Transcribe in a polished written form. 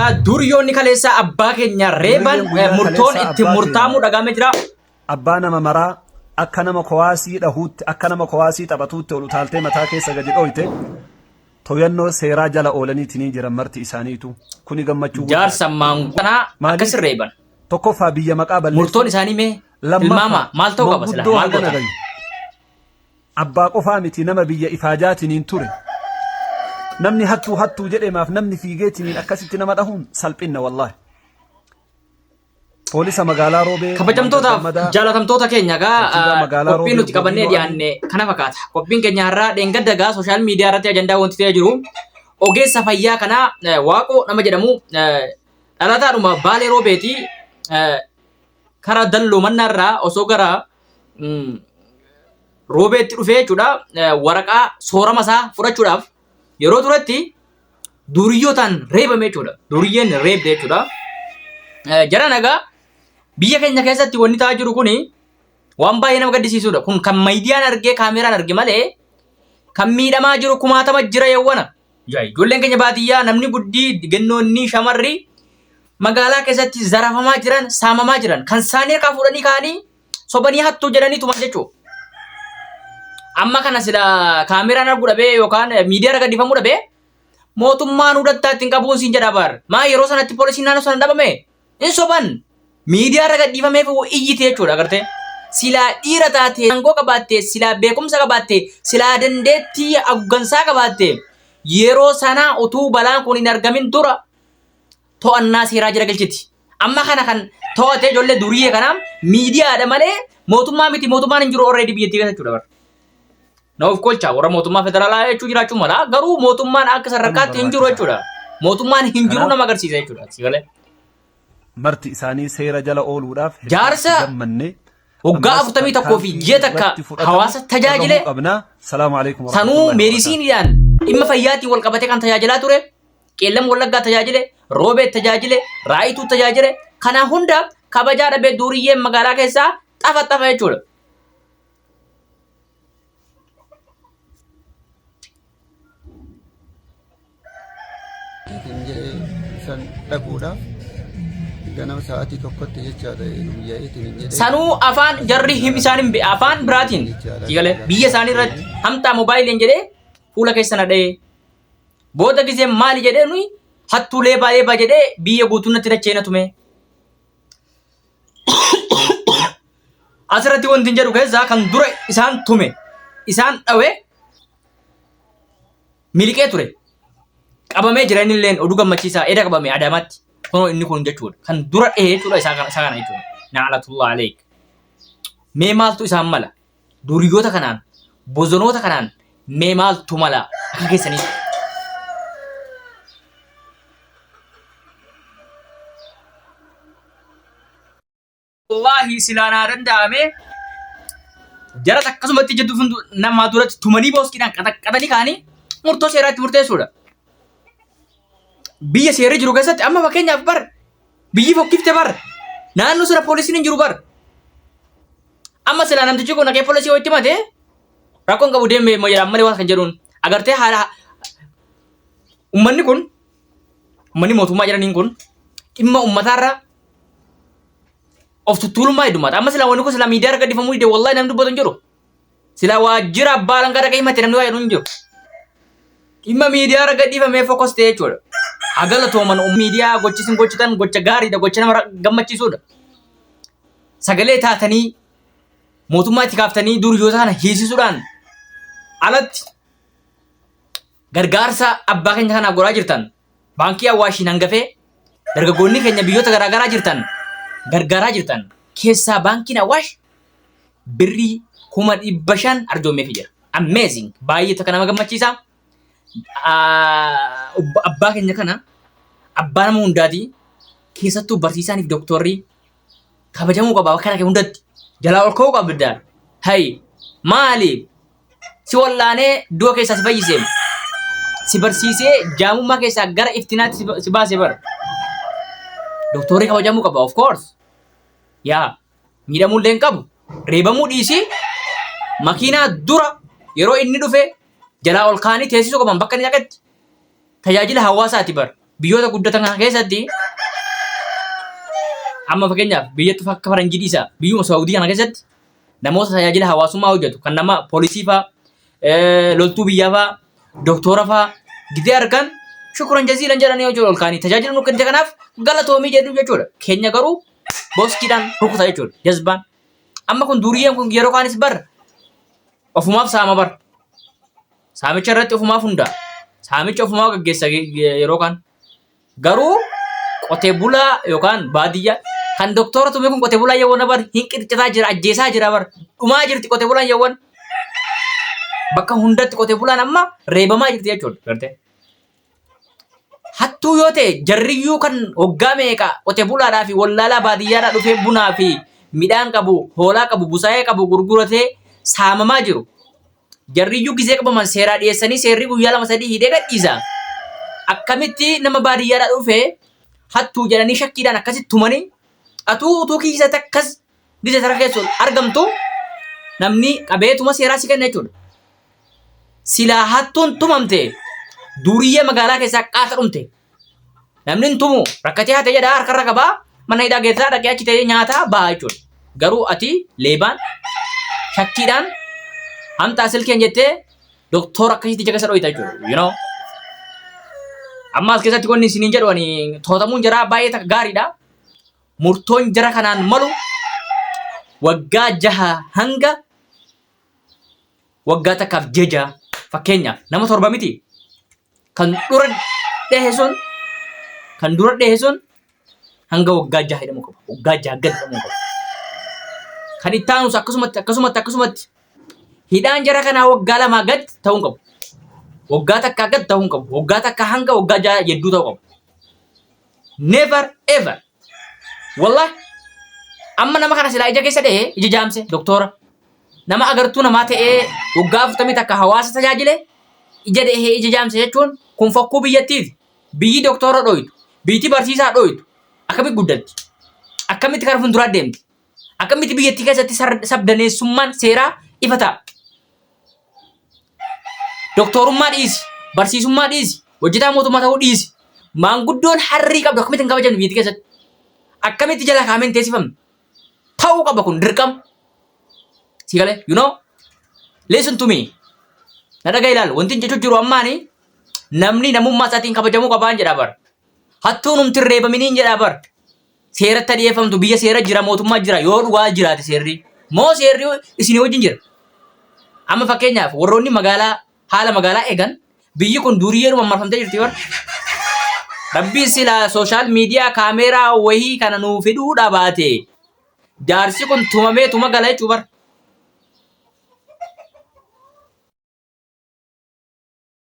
Egaa duryoonni kaleessaa abbaa keenya reeban Duriyyeen guyyaa murtoon kaleessaa itti abbaa murtaamuu keenya dhagahamee jira. Abbaa nama maraa akka nama kowaasii dhahuutti akka nama kowaasii taphatuutti ol utaaltee mataa keessa gadi dhooyte toyannoo seeraa jala oolaniitinii jiran marti isaaniitu. Kuni gammachuu guddaadha. Jaarsa maanguddoo kanaa Maaliif? akkasin reeban. Tokkoffaa biyya maqaa Murtoon balleessuu, isaanii mee tilmaama lammaffaa maal ta'uu qaba silaa manguddoo maal hagana goota? gayu. Abbaa qofaa miti nama biyya ifaajaatiniin ture. Namni hattuu hattuu jedhemaaf namni fiigeetiniin akkasitti nama dhahuun salphinna wallaahi. Poolisa magaalaa Roobee Komaander Kabajamtootaaf Gammadaa jaalatamtoota keenya egaa kantiibaa magaalaa qophiin Roobee nuti obbo qabannee Diinoo Alii dhiyaanne kana fakkaata. Qophiin keenya har'aa dheengadda egaa sooshaal miidiyaa irratti ajandaa wanti ta'ee jiru ogeessa fayyaa kanaa Waaqoo nama jedhamu dhalataadhuma Baalee Roobeeti karaa Dalloo Mannaarraa osoo gara Roobeetti dhufee jechuudha waraqaa soorama isaa fudhachuudhaaf yeroo turetti duuriyyootaan reebame jechuudha. Duuriyyeen reebde jechuudha. Jara nagaa biyya keenya keessatti wanni ta'aa jiru kuni waan baay'ee nama gaddisiisudha. Kun kan maayidiyaan argee kaameraan arge malee kan miidhamaa jiru kumaatama jira yawwana. Ijoolleen keenya baadiyyaa namni guddii gennoonni shamarri magaalaa keessatti zarafamaa jiran saamamaa jiran kan isaanii harkaa fuudhanii ka'anii sobanii hattuu jedhanii tuman jechuudha. Amma kana sila kaameraan arguu dhabee yookaan miidiyaa irra gaddifamuu dhabee mootummaan hudattaa ittiin qabuun siin jedha bar. Maa yeroo sanatti poolisiin naannoo sana dhabame hin soban. Miidiyaa irra gadhiifameef iyyite jechuudha agartee. Silaa dhiira taate aangoo qabaatte silaa beekumsa qabaatte silaa dandeettii hoggansaa qabaatte yeroo sana utuu balaan kun hin argamin dura to'annaa seeraa jala galchiti. Amma kana kan to'ate ijoollee duriyyee kanaa miidiyaadha malee mootummaa miti mootummaan hin jiru already biyyattii keessa jechuudha bara. Na of kolcha warra mootummaa federaalaa jechuu jiraachuu mala garuu mootummaan akka sadarkaatti hin jiru jechuudha. Mootummaan hin jiru Kanaaf nama agarsiisa jechuudha. Si galee. marti isaanii seera jala ooluudhaaf hedduu itti Jaarsa gammanne. waggaa Ammas 41 fi tarkaanfii ji'a takka irratti fudhatamu hawaasa tajaajile dhagahuu qabna. Salaamu alaikum sanuu warahmatullahi wabarakaatuh. meedisiiniidhaan dhimma fayyaatiin wal qabatee kan tajaajilaa ture Qeellam Wallaggaa tajaajile, Roobee tajaajile, Raayituu tajaajile. Kana hunda kabajaa dhabee duuriyyeen magaalaa keessaa xafa xafa jechuudha. Isin jedhee san dhaquudhaaf ganama sa'aatii tokkotti jechaadha guyyaa'eetiin hin jedhee Sanuu afaan jarri him isaan hin afaan biraatiin sigalee biyya isaanii irratti hamxaa moobaayiliin jedhee fuula keessa na dha'ee Booda gizee maali jedhee nuyi hattuu leebaa leebaa jedhee biyya guutuu natti dachee na tume. Asirratti wanti hin jedhu keessaa kan dura isaan tume isaan dhawe miliqee ture. Qabamee jira inni illeen oduu gammachiisaa eda qabame Adaamaatti. Kunoo inni kun jechuudha. Kan dura dhahee jechuudha isaa kana isaa kana jechuudha. Na'alatullah aleek. Mee maaltu isaan mala? Duriyyoota kanaan, bozonoota kanaan mee maaltu mala akka keessanitti? Wallaahi silaa naa danda'ame jara akkasumatti ija dufundu namaa duratti tumanii booskiidhaan qaxaqqaxanii kaanii murtoo seeraatti murteessuudha. Biyya seerri jiru keessatti amma fakkeenyaaf bar biyyi fokkifte bar naannoo sana poolisiin hin jiru bar. Amma silaa namtichi kun dhaqee poolisii yoo itti himate rakkoon qabu deemee immoo jedha malee waan kan jedhuun agartee haala ummanni kun ummanni mootummaa jedhaniin kun dhimma ummataarra of tuttuulummaa heddummata. Amma silaa wanni kun silaa miidiyaa irra gaddifamuu dide wallahi namni dubbatu hin jiru. Silaa waajjira abbaa alangaa dhaqee himate namni waa jedhu hin jiru. Dhimma miidiyaa irra gadhiifamee focus ta'e jechuudha. Haa galatooman miidiyaa gochi isin gochitan gocha gaariidha gocha nama gammachiisudha. Sagalee taatanii mootummaa itti kaaftanii duriyyoota kana hiisisuudhaan alatti gargaarsa abbaa keenya kanaaf godhaa jirtan baankii Awaashiin hangafee dargaggoonni keenya biyyoota garaagaraa jirtan gargaaraa jirtan keessaa baankiin Awaash birrii 500,000 arjoomeefii jira. Amazing! Baay'ee takka nama gammachiisa. Abbaa keenya kana abbaa nama hundaati. Keessattuu barsiisaaniif doktorri kabajamuu qaba bakka dhaqe hundatti. Jalaa ol ka'uu qabda. Hay maali? Si wallaanee du'a keessaa si fayyise. Si barsiisee jaamummaa keessaa gara iftinaatti si baase bara. Doktorri kabajamuu qaba of course. Yaa miidhamuu illee hin qabu. Reebamuu dhiisii makiinaa dura yeroo inni dhufe jalaa ol kaanii teessisuu qaban bakka inni dhaqetti. Tajaajila hawaasaati bar. Biyyoota guddatan kana keessatti amma fakkeenyaaf biyyattu akka faranjii dhiisa, biyyuma Saawudii kana keessatti namoota tajaajila hawaasummaa hojjetu kan nama poolisii faa, loltuu biyyaa faa, doktora faa gidee argan shukuran jaziilan jedhanii hojii ol kaanii tajaajila nu kennite kanaaf galatoomii jedhu jechuudha. Keenya garuu boskiidhaan rukuta jechuudha jazbaan. Amma kun duuriyyeen kun yeroo kaanis bar ofumaaf saama bar. Saamicha irratti ofumaaf hundaa. Saamicha ofumaa gaggeessa yeroo kaan. Garuu qotee bulaa yookaan baadiyyaa kan doktora tume kun qotee bulaa yeewwan bar hin qircataa jira, ajjeesaa jira bar. Dhumaa jirti qotee bulaan yeewwan. Bakka hundatti qotee bulaan amma reebamaa jirti jechuudha. Gartee. Hattuu yoo ta'e jarriyyuu kan waggaa meeqa qote bulaadhaa fi wallaalaa baadiyyaadhaa dhufee bunaa fi midhaan qabu, hoolaa qabu, busaayee qabu gurguratee saamamaa jiru. Jarriyyuu gizee qabaman seeraa dhiyeessanii seerri guyyaa lama sadii hidhee gadhiisa. Akkamitti nama baadiyyaadhaa dhufee hattuu jedhanii shakkiidhaan akkasitti tumanii atuu utuu kiisa takkas gizee tara keessa argamtu namni qabeetuma seeraa si kenna jechuudha. Silaa hattuun tumamte duuriyyee magaalaa keessaa qaata dhumte. Namni hin tumu rakkatee hate jedhaa harkarra qabaa mana hidhaa geessaa dhaqee achi ta'ee nyaataa baha jechuudha. Garuu ati leebaan shakkiidhaan hamxaa silkeen jettee doktora akkasitti ija keessa dhoyita jechuudha. You know? Amma as keessatti wanni isiniin jedhu ani to'atamuun jaraa baay'ee takka gaariidha. Murtoon jara kanaan malu waggaa jaha hanga waggaa takkaaf ji'a jaha fakkeenyaaf nama torba miti kan dura dhehe sun kan dura dhehe sun hanga waggaa jaha hidhamuu qaba. Waggaa jaha gad hidhamuu qaba. Kan itti aanus akkasumatti akkasumatti akkasumatti hidhaan jara kanaa waggaa lamaa gad ta'uu hin qabu. Waggaa takkaa gad ta'uu hin qabu. Waggaa takkaa hanga waggaa jaha jidduu ta'uu qabu. Never ever. Wallahi amma nama kana silaa ija keessa dhahee ija jaamse doktora. Nama agartuu namaa ta'ee waggaa 40 takka hawaasa tajaajile ija dhahee ija jaamse jechuun kun fokkuu biyyattiiti. Biyyi doktora dhoytu, biyyi barsiisaa dhoytu akkamitti guddatti? Akkamitti kara fuulduraa deemti? Akkamitti biyyattii keessatti sabdaneessummaan seeraa ifa ta'a? Doktorummaa dhiisi, barsiisummaa dhiisi, hojjetaa mootummaa ta'uu dhiisi. Maanguddoon harrii qabdu akkamitti hin kabajamne biyyattii keessatti? Akkamitti jala kaa'amee hin teessifamne? Ta'uu qaba kun dirqama. Si galee, you know, listen to me. Na dhagaa ilaal, wanti hin jechuun jiru ammaani namni namummaa isaatiin kabajamuu qabaan jedha bar. Hattuun humti hin reebaminiin jedha bar. Seeratti dhiyeeffamtu biyya seera jira mootummaa jira yoo dhugaa jiraate seerri. Moo seerri isinii wajjin jira. Amma fakkeenyaaf warroonni magaalaa haala magaalaa eegan biyyi kun duuriyyeedhuma marfamtee jirti bar. Rabbiin silaa social media kaameeraa wayii kana nuu fiduu dhabaate. Jaarsi kun tumamee tuma gala jechuu bar.